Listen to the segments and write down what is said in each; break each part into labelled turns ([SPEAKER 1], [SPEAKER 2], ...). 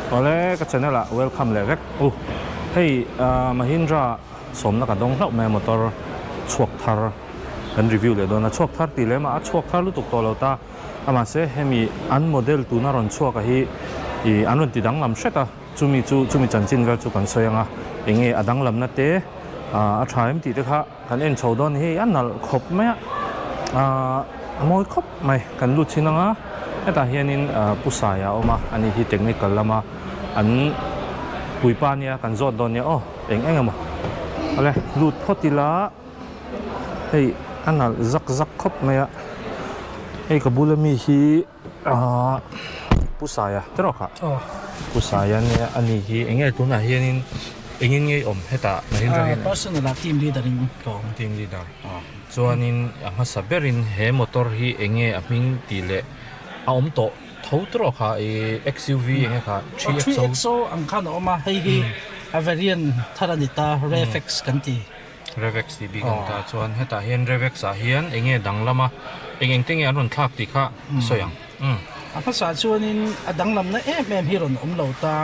[SPEAKER 1] Awle ka channel ah welcome leh vek u. Hei Mahindra sawmna ka dawng hlauh mai a motor chhuak thar kan review leh dawn a. Chhuak thar tih lem ah a chhuak thar lutuk tawh lo ta. A mahse hemi an model tuna rawn chhuak a hi ih an rawn ti danglam hret a. Chumi chu chumi chanchin vel chu kan sawi ang a. Enge a danglamna te a tha em tih te kha Kan en chho dawn hi a nalh khawp mai a, ahh a mawi khawp mai. Kan lut chhin ang a, hetah hianin ahh pu Saia a awm a, ani hi technical lama an puipa nia kan zawt dawn nia aw eng eng emaw. Awle lut phawt ila hei a nalh zak zak khawp mai a, hei ka bula mi hi. Ahh Pu Saia te rawh kha Pu Saia nia a ni hi eng nge tunah hianin engin nge i awm hetah Mahindra hian
[SPEAKER 2] Personal ah team leader in ka awm
[SPEAKER 1] Team leader chuanin a hmasa berin he motor hi eng nge a hming tih leh a awm tawh tho te rawh kha ih XUV eng nge kha
[SPEAKER 2] 3XO 3XO ang khan a awm a hei hi a variant thar a ni ta Rev-X kan ti.
[SPEAKER 1] Revex tih bik ang ta chuan hetah hian Revex ah hian eng nge danglam a eng eng te nge an rawn thlak tih kha sawi ang.
[SPEAKER 2] A hmasa chuanin a danglamna em em hi rawn awm lo ta,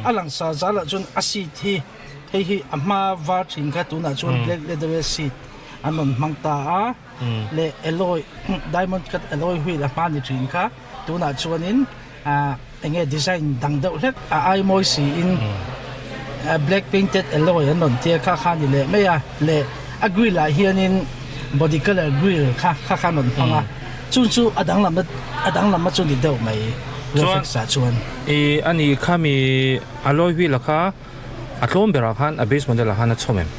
[SPEAKER 2] a langsar zalah chuan a seat hi hei hi a hma var thin kha tunah chuan black leather seat an rawn hmang ta a leh alloy diamond cut alloy wheel a hma ni thin kha tunah chuanin Ah enge design dang deuh hlek a ai mawi siin black painted alloy an rawn tia kha kha a ni leh mai a leh a grill ah hianin body colour grill kha kha kha an rawn hmang a chu chu a danglamna a danglamna chu ni deuh mai reflex ah chuan.
[SPEAKER 1] Ih a ni khami alloy wheel a kha a tlawm berah khan a base model ah khan a chhawm em?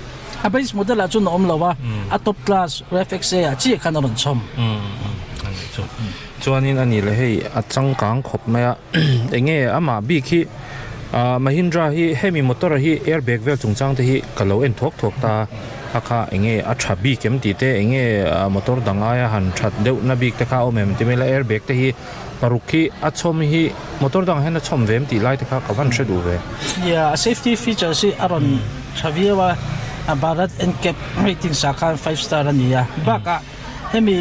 [SPEAKER 2] A base model ah chuan a awm lo a a top class reflex A ah chiah khan a rawn chhawm.
[SPEAKER 1] A nih chu. Chuanin a ni leh hei a changkang khawp mai a, eng nge amah bik hi ah Mahindra hi hemi motor hi airbag vel chungchang te hi ka lo en thuak thuak ta a kha eng nge a tha bik em tih te eng nge motor dang aia han that deuh na bik te kha a awm em ti mai ila airbag te hi paruk hi a chhawm hi motor dangah hian a chhawm ve em tih lai te kha ka van hre duh ve.
[SPEAKER 2] Nia a safety features hi a rawn tha viau a, Bharat NCAP rating sa khan five star a ni a, bakah Hemi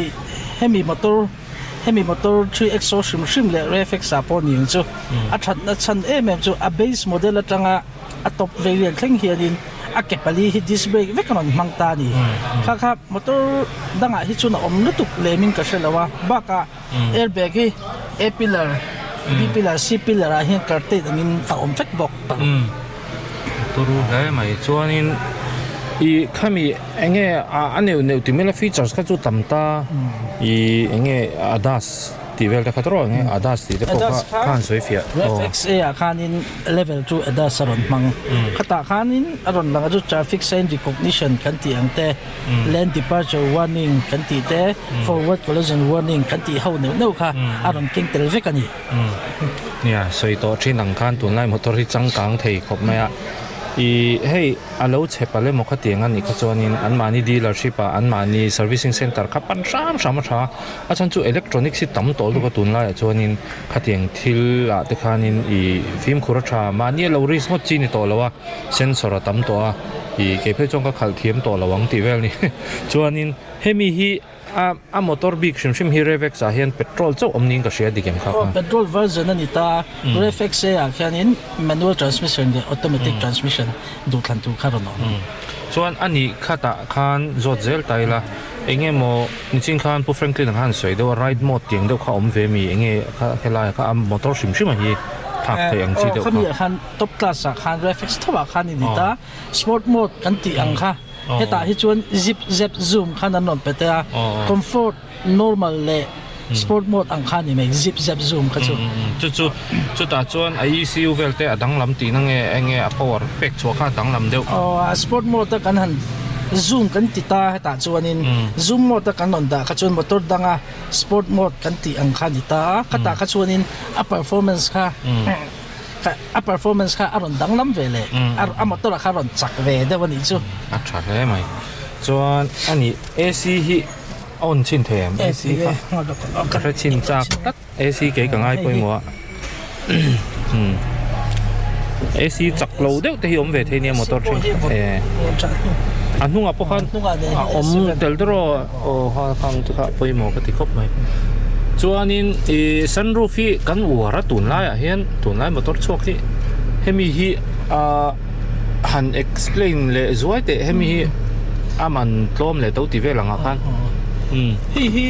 [SPEAKER 2] hemi motor hemi motor 3XO hrim hrim leh Refx ah pawh ni ang chu a thatna chhan em em chu a base model atanga a top variant thleng hianin a ke pali hi disc brake vek a rawn hmang ta a ni. Kha kha motor dangah hi chuan a awm lutuk lemin ka hre lo a, bakah airbag hi A pillar, B pillar, C pillar ah hian curtain angin a awm vek bawk.
[SPEAKER 1] Turu hle mai chuanin ih khami eng nge a neuh neuh ti mai la features kha chu tam ta ih eng nge adas tih vel te kha tawrh eng nge adas tih te pawh kha khan sawi fiah
[SPEAKER 2] aw. FXA ah khanin level chu adas a rawn hmang khatah khanin a rawn lang a chu traffic sign recognition kan tih ang te lane departure warning kan tih te forward collision warning kan tih ho neuh neuh kha a rawn keng tel vek a ni.
[SPEAKER 1] Nia, sawi tawh thin ang khan tunlai motor hi changkang thei khawp mai a. Ih hei a lo chhe palh emaw khatiang a nih kha chuanin anmahni dealership ah anmahni servicing centre kha pan hram hram a tha a. A chhan chu electronics hi tam tawh lutuk a tunlaiah chuanin khatiang thil ah te khanin ih fimkhur a tha mahni a lo risk ngawt chi ni tawh lo a, sensor a tam tawh a. Ih kei phei chuan ka khalh thiam tawh lo ang tih vel a ni. Chuanin hemi hi. A a motor bik hrim hrim hi Revex ah hian petrol chauh awm niin ka hria dik em kha
[SPEAKER 2] kha. Aw petrol version a ni ta, Revex A ah khianin manual transmission leh automatic transmission duhthlan tur kha rawn awm.
[SPEAKER 1] Chuan a nih khatah khan zawt zel ta ila, eng emaw nichin khan Pu Franklin a khan sawi deuh a ride mode tiang deuh kha awm ve mi eng nge kha helai kha a motor hrim hrim a hi thlak theih ang chi deuh kha.
[SPEAKER 2] Aw khami ah khan top class ah khan Revex tho ah khan i ni ta, sport mode kan tih ang kha. Hetah hi chuan zip zep zoom khan an rawn pe te a, comfort, normal leh sport mode ang kha a ni mai, zip zep zoom kha chu.
[SPEAKER 1] Chu chu chutah chuan a ECU vel te a danglam tihna nge enge a power pek chhuah kha a danglam deuh?
[SPEAKER 2] Aw a sport mode a kan han zoom kan ti ta hetah chuanin zoom mode a kan rawn dah kha chuan motor danga sport mode kan tih ang kha a ni ta a, khatah kha chuanin a performance kha A performance kha a rawn danglam ve leh a motor ah kha a rawn chak ve deuh a nih chu.
[SPEAKER 1] A tha hle mai. Chuan a nih AC hi a on chhin thei em? AC kha ka hre chhin chak tlat. AC kei ka ngai pawimawh a. AC chak lo deuh te hi awm ve thei nia motor then a hnungah pawh khan a awm tel der aw aw ha khang te kha pawimawh ka ti khawp mai. Chuanin ih sunroof hi kan uar a tunlaiah hian tunlai motor chhuak hi. Hemi hi ah han explain leh zuai teh hemi hi a man tlawm leh to ti vel ang ah khan umm.
[SPEAKER 2] Hei hi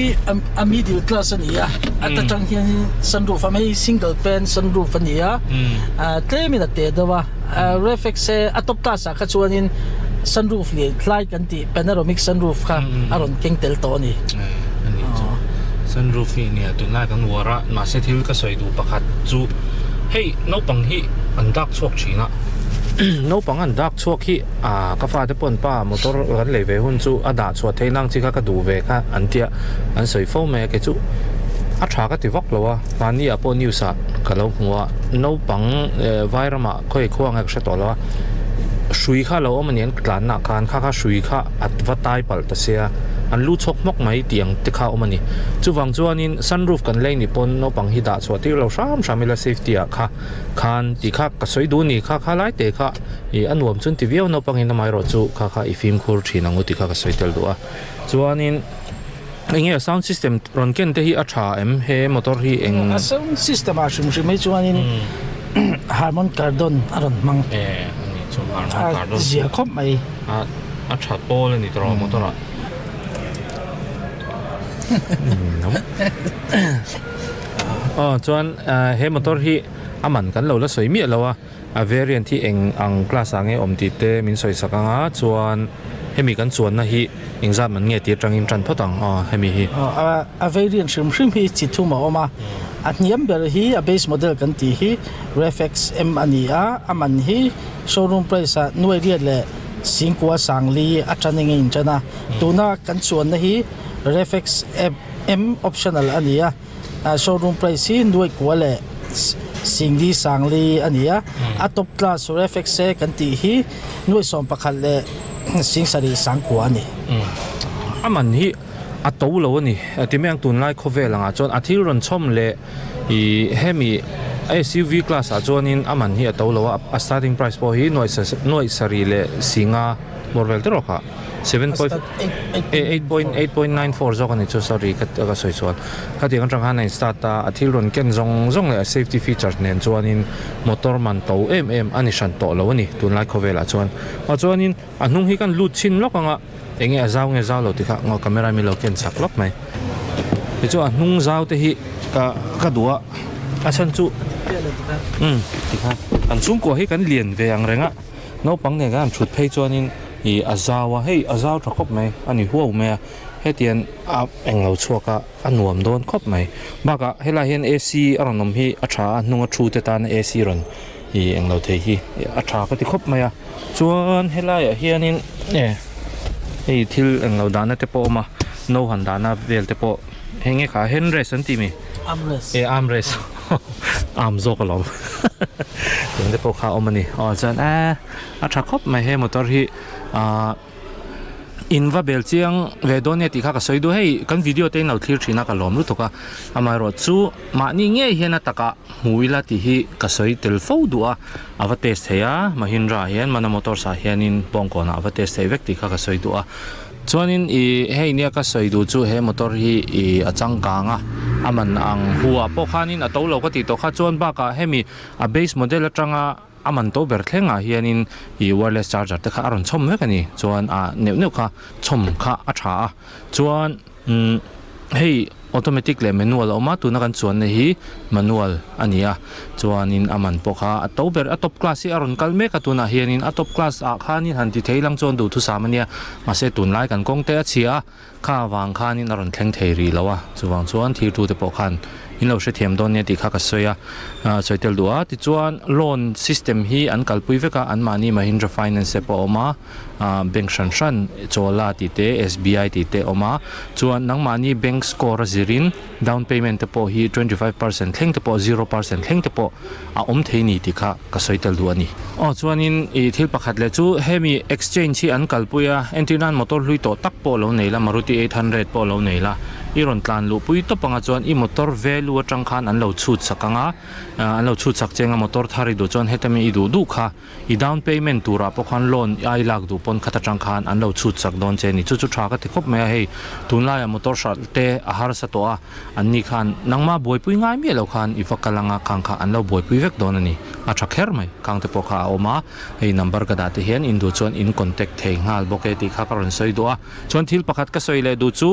[SPEAKER 2] a middle class a ni a, a ta tang hian sunroof a hei single pane sunroof a ni a, tlemin a teh deuh a, reflex e a top class ah kha chuanin sunroof leh hlai kan tih panoramic sunroof kha a rawn keng tel tawh a ni.
[SPEAKER 1] Sunroof hi nia tunlai kan uar a mahse thil ka sawi duh pakhat chu hei naupang hi an dak chhuak thin a naupang an dak chhuak hi ah ka fate pawh an pa motor kan lei ve hun chu a dah chhuah theih nang chi kha ka duh ve kha an tia an sawi fo mai a kei chu a tha ka ti vak lo a mahni ah pawh news ah ka lo hmu a naupang eh vai ramah khawi khua ang e ka hre tawh lo a hrui kha a lo awm a ni an tlanna ah khan kha kha hrui kha a va tai palh ta sia an lu chhawk hmawk mai tih ang te kha a awm a ni chuvang chuanin sunroof kan lei ni pawn naupang hi dah chhuah tir lo hram hram ila safety ah kha khan tih kha ka sawi duh a ni kha kha lai te kha ih a nuam chuan ti viau naupangin amaherawh chu kha kha i fimkhur thin ang u tih kha ka sawi tel duh a chuanin eng nge sound system rawn ken te hi a tha em he motor hi eng
[SPEAKER 2] a sound system ah hrim hrim hi chuanin Harman Kardon a rawn hmang
[SPEAKER 1] e ani chu Harman Kardon
[SPEAKER 2] zia khawp mai
[SPEAKER 1] a a tha pawl a ni tawh motor ah aw chuan he motor hi a man kan lo la sawi miah lo a. A variant hi eng ang class ah nge awm tih te min sawi sak ang a, chuan hemi kan chuanna hi engzat man nge tih atangin tan phawt ang aw hemi hi.
[SPEAKER 2] A variant hrim hrim hi chi thum a awm a, a hniam ber hi a base model kan tih hi Refx M a ni a, a man hi showroom price ah nuai riat leh singkua sangli atang eng a intan a, tuna kan chuanna hi Refx M optional a ni a. Showroom price hi nuai kua leh singli sangli a ni a, a top class Refx kan tih hi nuai 11 leh sing sarih sangkua a ni.
[SPEAKER 1] A man hi a to lo a ni. Ti mai ang tunlai khawvel angah chuan a thil rawn chhawm leh ih hemi SUV class ah chuanin a man hi a to lo a, a starting price pawh hi nuai nuai sarih leh singa bawr vel te rawk ah. 8.94 zawk a ni chu sorry ka ka sawi chuan khatiang atang khan a in start a a thil rawn ken zawng zawng leh a safety features nen chuanin motor man to em em a ni hran tawh lo a ni tunlai khawvelah chuan ah chuanin a hnung hi kan lut chhin lawk ang a eng nge a zau nge zau lo tih kha ngaw camera min lo ken chak lawk mai tichuan a hnung zau te hi ka ka duh a a chhan chu umm tikhan kan chhungkua hi kan lian ve ang reng a. Naupang nen kan han thut phei chuanin ih a zau a, hei a zau tha khawp mai a ni huau mai a, hetiang a englo chhuak a a nuam dawn khawp mai. Bakah helai hian A C a rawn awm hi a tha a, hnunga thu te tana A C rawn ih englo thei hi a tha ka ti khawp mai a. Chuan helaiah hianin e hei thil englo dahna te pawh a awm a, no han dahna vel te pawh hei nge kha hand rest an ti mi?
[SPEAKER 2] Armrest.
[SPEAKER 1] E armrest. Arm zawk alawm eng te pawh kha a awm a ni aw chuan eh a tha khawp mai he motor hi ahh in va bel chiang ve dawn nia tih kha ka sawi duh hei kan video te in lo thlir thin a ka lawm lutuk a amaherawh chu mahni ngei hian a takah hmu ila tih hi ka sawi tel fo duh a a va test thei a Mahindra ah hian Mana Motors ah hianin Bawngkawnah a va test thei vek tih kha ka sawi duh a. Chuanin ih hei nia ka sawi duh chu he motor hi ih a changkang a, a man ang hu ah pawh khanin a to lo ka tih tawh kha chuan bakah hemi a base model atanga a man to ber thlengah hianin ih wireless charger te kha a rawn chhawm vek a ni chuan ah neuh neuh kha chhawm kha a tha a chuan umm hei automatic leh manual a awm a tuna kan chuanna hi manual a ni a chuanin a man pawh kha a to ber a top class hi a rawn kal mek a tunah hianin a top class ah khanin han ti thei lang chuan duhthusam a nia mahse tunlai kan kawng te a chhia a kha avang khanin a rawn thleng thei rih lo a chuvang chuan thirtu te pawh khan in lo hrethiam dawn nia tih kha ka sawi a sawi tel duh a tichuan loan system hi an kalpui vek a anmahni Mahindra Finance te pawh a awm a. ah bank hran hran Chola tih te S_B_I tih te a awm a chuan nangmahni bank score a zirin down payment te pawh hi 25% thleng te pawh 0% thleng te pawh a awm thei ni tih kha ka sawi tel duh a ni. Aw chuanin ih thil pakhat leh chu hemi exchange hi an kalpui a entir nan motor hlui tawh tak pawh lo nei la Maruti 800 pawh lo nei la i rawn tlan luh pui tawp anga chuan i motor value. value atang khan an lo chhut sak ang a, an lo chhut sak cheng a motor thar i duh chuan heta mi i duh duh kha i down payment turah pawh khan loan ai lak duh pawn khat atang khan an lo chhut sak dawn che a ni. Chu chu tha ka ti khawp mai a, hei tunlaiah motor hralh te a harsa tawh a, an ni khan nangmah buaipui ngai miah lo khan i va kal anga khang kha an lo buaipui vek dawn a ni. A tha kher mai, khang te pawh kha a awm a, hei number ka dah te hian in duh chuan in contact thei nghal bawk e tih kha ka rawn sawi duh a. Chuan thil pakhat ka sawi leh duh chu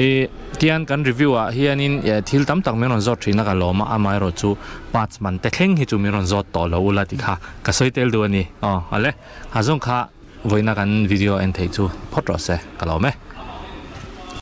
[SPEAKER 1] ih tian kan review ah hianin eh thil tam tak min rawn zawt thin a ka lawm a, amaherawh chu parts man te thleng hi chu min rawn zawt tawh lo ula tih kha ka sawi tel duh a ni. Aw awle, ha zawng kha vawiina kan video en theih chu phawt rawh se ka lawm e.